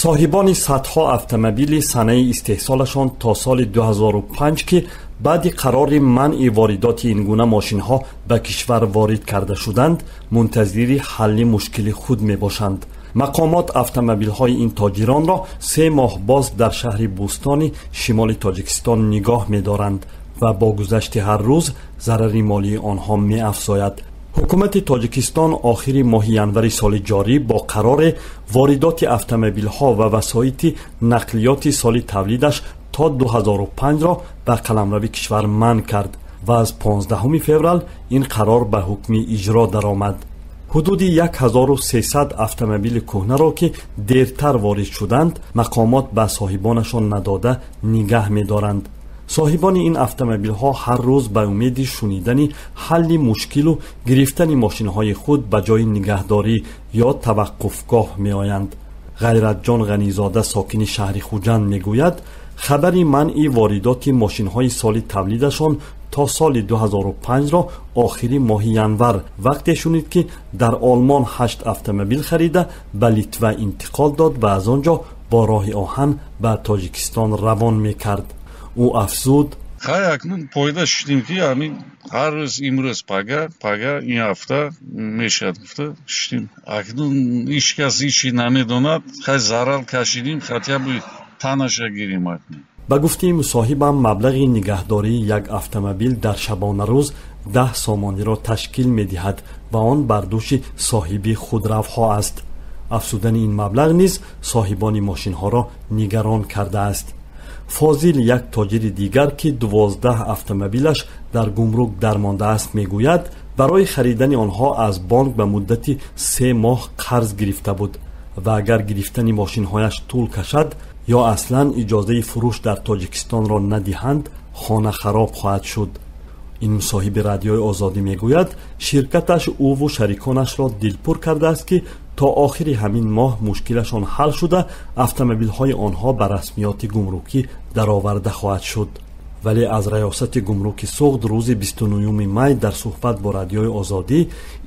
Соҳибони садҳо автомобили санаи истеҳсолашон то соли 2005, ки баъди қарори манъи воридоти ин гуна мошинҳо ба кишвар ворид карда шуданд, мунтазири ҳалли мушкили худ мебошанд. Мақомот автомобилҳои ин тоҷиронро 3 моҳ боз дар шаҳри Бӯстони шимоли Тоҷикистон нигоҳ медоранд ва бо гузашти ҳар рӯз зарари молии онҳо меафзояд. Ҳукумати Тоҷикистон охири моҳи январи соли ҷорӣ бо қароре воридоти автомобилҳо ва васоити нақлиёти соли тавлидаш то 2005-ро ба қаламрави кишвар манъ кард ва аз 15 феврал ин қарор ба ҳукми иҷро даромад. Ҳудуди 1300 автомобили кӯҳнаро, ки дертар ворид шуданд, мақомот ба соҳибонашон надода нигаҳ медоранд. Соҳибони ин автомобилҳо ҳар рӯз ба умеди шунидани ҳалли мушкилу гирифтани мошинҳои худ ба ҷои нигаҳдорӣ ё таваққуфгоҳ меоянд. Ғайратҷон Ғанизода, сокини шаҳри Хуҷанд, мегӯяд, хабари манъи воридоти мошинҳои соли тавлидашон то соли 2005-ро охири моҳи январ вақте шунид, ки дар Олмон ҳашт автомобил харида, ба Литва интиқол дод ва аз он ҷо бо роҳи оҳан ба Тоҷикистон равон мекард. Ӯ афзуд: Хай, акнун пойда шудем, ки ҳамин ҳар рӯз, имрӯз, пага, пага, ин ҳафта мешавад гуфта шудем. Акнун ҳеҷ кас ҳечи намедонад. Хай, зарар кашидем, хотя бы танаша гирем акнун. Ба гуфтаи мусоҳибам, маблағи нигаҳдории як автомобил дар шабонарӯз 10 сомониро ташкил медиҳад ва он бар дӯши соҳиби худравҳо аст. Афзудани ин маблағ низ соҳибони мошинҳоро нигарон кардааст. Фозил, як тоҷири дигар, ки 12 автомобилаш дар гумрук дармондааст, мегӯяд, барои харидани онҳо аз бонк ба муддати 3 моҳ қарз гирифта буд ва агар гирифтани мошинҳояш тӯл кашад ё аслан иҷозаи фурӯш дар Тоҷикистонро надиҳанд, хона хароб хоҳад шуд. Ин мусоҳиби Радиои Озодӣ мегӯяд, ширкаташ ӯву шариконашро дилпур кардааст, ки то охири ҳамин моҳ мушкилашон ҳал шуда, автомобилҳои онҳо ба расмиёти гумрукӣ дароварда хоҳад шуд. Вале аз раёсати гумруки Суғд рӯзи 29 май дар суҳбат бо Радиои Озодӣ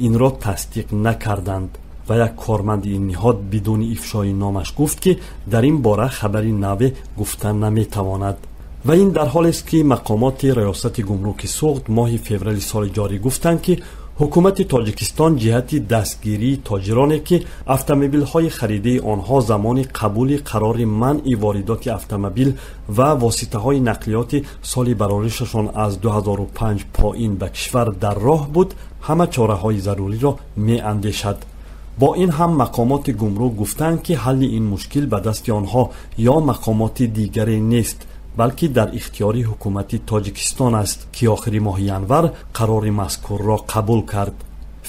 инро тасдиқ накарданд ва як корманди ин ниҳод бидуни ифшои номаш гуфт, ки дар ин бора хабари наве гуфта наметавонад. Ва ин дар ҳолест, ки мақомоти раёсати гумруки Суғд моҳи феврали соли ҷорӣ гуфтанд, ки ҳукумати Тоҷикистон ҷиҳати дастгирии тоҷироне, ки автомобилҳои харидаи онҳо замони қабули қарори манъи воридоти автомобил ва воситаҳои нақлиёти соли бароришашон аз 2005 поин ба кишвар дар роҳ буд, ҳама чораҳои заруриро меандешад. Бо ин ҳам мақомоти гумрук гуфтанд, ки ҳалли ин мушкил ба дасти онҳо ё мақомоти дигаре нест, балки дар ихтиёри ҳукумати Тоҷикистон аст, ки охири моҳи январ қарори мазкурро қабул кард.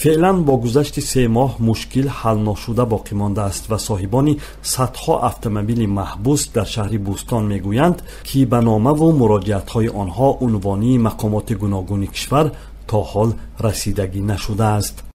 Феълан бо гузашти 3 моҳ мушкил ҳалношуда боқӣ мондааст ва соҳибони садҳо автомобили маҳбус дар шаҳри Бӯстон мегӯянд, ки ба номаву муроҷиатҳои онҳо унвонии мақомоти гуногуни кишвар то ҳол расидагӣ нашудааст.